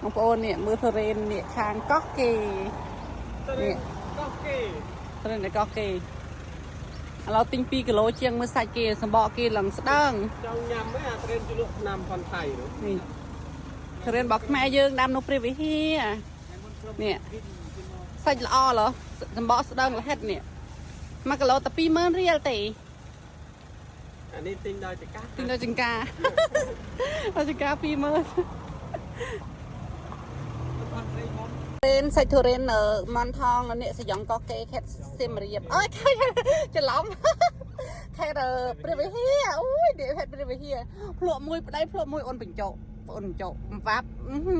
បងប្អូននេះមើលទុរេននេះខាងកោះគេ នេះកោះគេ ទុរេននៅកោះគេឥឡូវទិញ2គីឡូជាងមើលសាច់គេសម្បកគេឡើងស្ដើង ចង់ញ៉ាំឯអាត្រេនជ្រលក់ឆ្នាំផនថៃនោះ នេះទុរេនរបស់ខ្មែរយើងដាំនៅព្រះវិហារនេះសាច់ល្អเหรอសម្បកស្ដើងលហិតនេះ1គីឡូតែ20000រៀលទេ អានេះទិញដោយចកា ទិញនៅចង្ការ នៅចង្ការ20000 រេនសាច់ទុរេននៅមន់ថងនៅនេះសយ៉ងកោះគេខេត្តសៀមរាបអើយ ច្រឡំ ខេត្តព្រះវិហារអូយនេះខេត្តព្រះវិហារភ្លក់មួយប្តីភ្លក់មួយអូនបញ្ចុកអូនបញ្ចុកវ៉ាប់អឺហឺ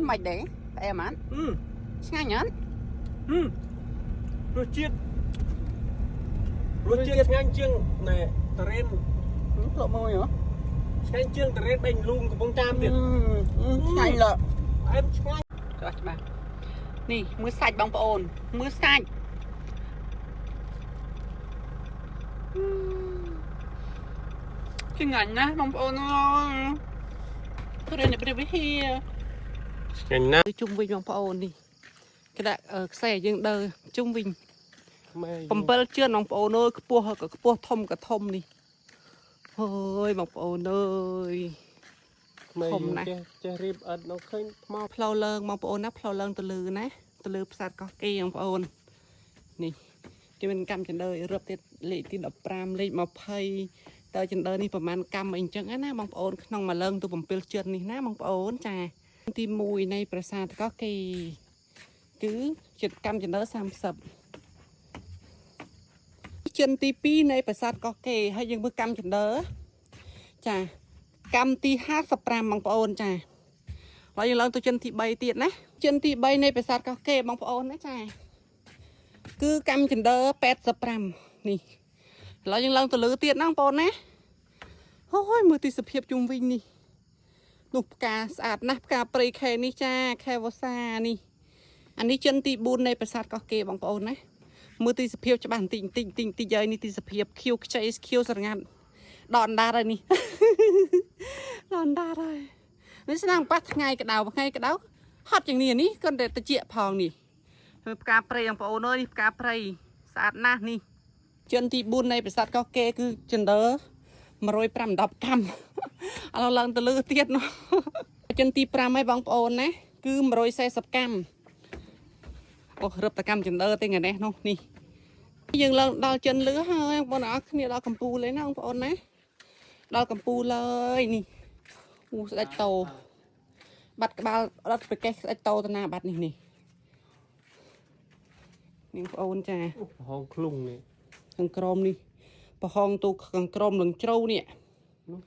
មិនដែរផ្អែមអត់ អឺ ឆ្ងាញ់អត់ ហឹមរសជាតិរសជាតិឆ្ងាញ់ជាងណែត្រេន ភ្លក់មួយហ៎ ឆ្ងាញ់ជាងត្រេនបេងលូងកំពង់ចាមទៀត ឆ្ងាញ់លើ ផ្អែមឆ្ងាញ់ ច្បាស់ច្បាស់នេះមើលសាច់បងប្អូនមើលសាច់ឆ្ងាញ់ណាស់បងប្អូនអើយទុរេននៅព្រះវិហារ ឆ្ងាញ់ណាស់ ទៅជុំវិញបងប្អូននេះគេដាក់ខ្សែយើងដើរជុំវិញ ខ្មែរ 7ជឿនបងប្អូនអើយខ្ពស់ក៏ខ្ពស់ធំក៏ធំនេះហើយបងប្អូនអើយ ខ្មែរ ធំណាស់ ចេះចេះរៀបអត់នៅឃើញថ្ម ផ្លូវឡើងបងប្អូនណាផ្លូវឡើងទៅលើណាទៅលើផ្សារកោះគេបងប្អូននេះគេមានកម្មចណ្ដើរឹបទៀតលេខទី15លេខ20តើចណ្ដើនេះប្រហែលកម្មអីអញ្ចឹងណាបងប្អូនក្នុងមួយលើងទៅ7ជឿននេះណាបងប្អូនចាទី1នៃប្រាសាទកោះគេគឺចិត្តកម្មចណ្ដើ30ជិនទី2នៃប្រាសាទកោះគេហើយយើងមើលកម្មចណ្ដើចាកម្មទី55បងប្អូនចា ហើយយើងឡើងទៅចិនទី3ទៀតណាចិនទី3នៃប្រាសាទកោះកេរបងប្អូនណាចាគឺកម្មចន្ទើ85នេះឥឡូវយើងឡើងទៅលើទៀតណាបងប្អូនណាហូយមើលទីសភាពជុំវិញនេះនោះផ្កាស្អាតណាស់ផ្កាព្រៃខេនេះចាខេវសានេះអានេះចិនទី4នៃប្រាសាទកោះកេរបងប្អូនណាមើលទីសភាពច្បាស់បន្តិចបន្តិចបន្តិចបន្តិចហើយនេះទីសភាពខៀវខ្ចីខៀវស្រងាត់ដកអណ្ដាតហើយនេះ ដកអណ្ដាតហើយ នេះស្នាមប៉ះថ្ងៃក្តៅថ្ងៃក្តៅហត់ជាងនេះនេះគាត់តែតិចផងនេះហើយផ្កាព្រៃបងប្អូនអើយនេះផ្កាព្រៃស្អាតណាស់នេះជនទី4នៃប្រាសាទកោះកេរគឺចន្ទើ105 10កម្មឥឡូវឡើងទៅលើទៀតនោះជនទី5ហើយបងប្អូនណាគឺ140កម្មអូរឹបតកម្មចន្ទើទេថ្ងៃនេះនោះនេះយើងឡើងដល់ចិនលឺហើយបងប្អូនអរគ្នាដល់កំពូលហើយណាបងប្អូនណាដល់កំពូលហើយនេះអូស្ដេចតោ បាត់ក្បាលរត់ប្រកេះស្អិចតោទៅណាបាត់នេះនេះនាងប្អូនចា អូប្រហោងឃ្លុងនេះ ខាងក្រោមនេះប្រហោងទូខាងក្រោមនឹងជ្រៅនេះ នោះ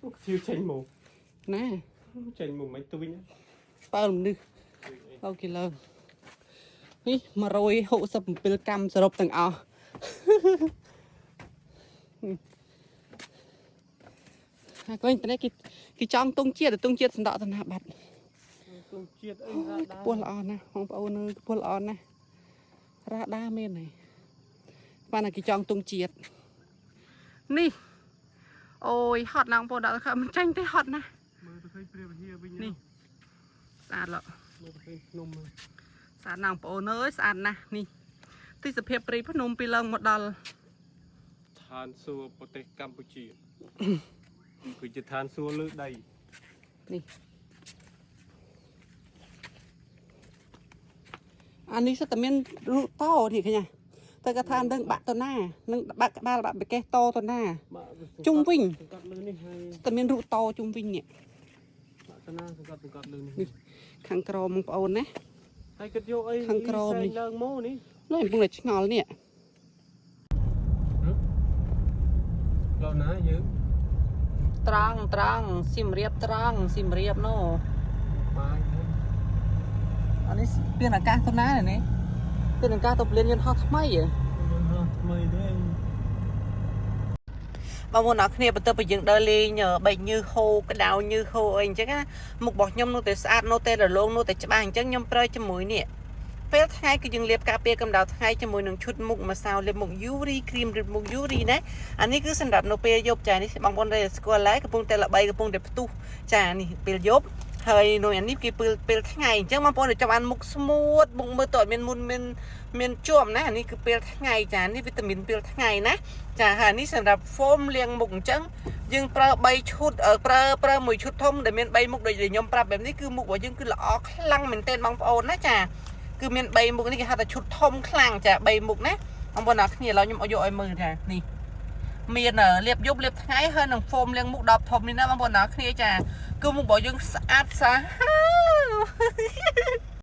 អូខ្ជិលចេញមក ណា ចេញមកមិនទៅវិញ ប៉ើលមនុស្សអូគីឡូនេះ167កម្មសរុបទាំងអស់ ហើយកូនតនេះគេគេចង់ទងជាតិទងជាតិសណ្ដកទៅណាបាត់ ទងជាតិអី អូយខ្ពស់ល្អណាស់បងប្អូនអើយខ្ពស់ល្អណាស់រ៉ាដាមានហើយបានតែគេចង់ទងជាតិនេះអូយហត់ណាស់បងប្អូនដល់ខំមិនចាញ់ទេហត់ណាស់ មើលទៅឃើញព្រះវិហារវិញ នេះស្អាតល្អ មើលទៅឃើញភ្នំ ស្អាតណាស់បងប្អូនអើយស្អាតណាស់នេះទិសភាពព្រៃភ្នំពីឡើងមកដល់ ឋានសួគ៌ប្រទេសកម្ពុជា គឺជាឋានសួគ៌លើដី នេះអានេះសិតតែមានរូបតោនេះឃើញទេតែគាត់ថានឹងបាក់ទៅណានឹងបាក់ក្បាលបាក់បកេះតទៅណា បាក់ ជុំវិញ សង្កត់លើនេះហើយ តែមានរូបតជុំវិញនេះ បាក់តាណាសង្កត់សង្កត់លើនេះ នេះខាងក្រមបងប្អូនណា ហើយគិតយកអី ខាងក្រោមនេះ ផ្សេងឡើងមកនេះ នោះកំពុងតែឆ្ងល់នេះ ផ្លូវណាយើង ត្រង់ត្រង់សៀមរាបត្រង់សៀមរាបនោះ បាយហ្នឹង អានេះពៀនអាកាសទៅណានេះពៀនអាកាសទៅពលានយន្តហោះថ្មីហ៎ មិនហោះថ្មីទេ បងប្អូនអរគ្នាបន្ទាប់ពីយើងដើរលេងបែកញើសហូរក្តៅញើសហូរអីអញ្ចឹងណាមុខរបស់ខ្ញុំនោះតែស្អាតនោះតែរលោងនោះតែច្បាស់អញ្ចឹងខ្ញុំប្រើជាមួយនេះពេលថ្ងៃគឺយើងលាបការពារកម្ដៅថ្ងៃជាមួយនឹងឈុតមុខម្សៅលាបមុខ Yuri គ្រីមលាបមុខ Yuri ណាអានេះគឺសម្រាប់នៅពេលយប់ចានេះបងប្អូនដែលស្គាល់ហើយកំពុងតែល្បីកំពុងតែផ្ទុះចានេះពេលយប់ ហើយនៅអានេះគេពេលពេលថ្ងៃអញ្ចឹងបងប្អូនដែលចង់បានមុខស្ងួតមុខមើលទៅអត់មានមុនមានមានជាប់ណាអានេះគឺពេលថ្ងៃចានេះវីតាមីនពេលថ្ងៃណាចាហើយនេះសម្រាប់ foam លាងមុខអញ្ចឹងយើងប្រើ3ឈុតអឺប្រើប្រើមួយឈុតធំដែលមាន3មុខដូចដែលខ្ញុំប្រាប់បែបនេះគឺមុខរបស់យើងគឺល្អខ្លាំងមែនទែនបងប្អូនណាចាគឺមាន3មុខនេះគេហៅថាឈុតធំខ្លាំងចា3មុខណាបងប្អូនអរគ្នាឥឡូវខ្ញុំឲ្យយកឲ្យមើលចានេះមានលាបយប់លាបថ្ងៃហើយនឹង foam លាងមុខ10ធំនេះណាបងប្អូនអរគ្នាចាគឺមុខរបស់យើងស្អាតសាហាវ។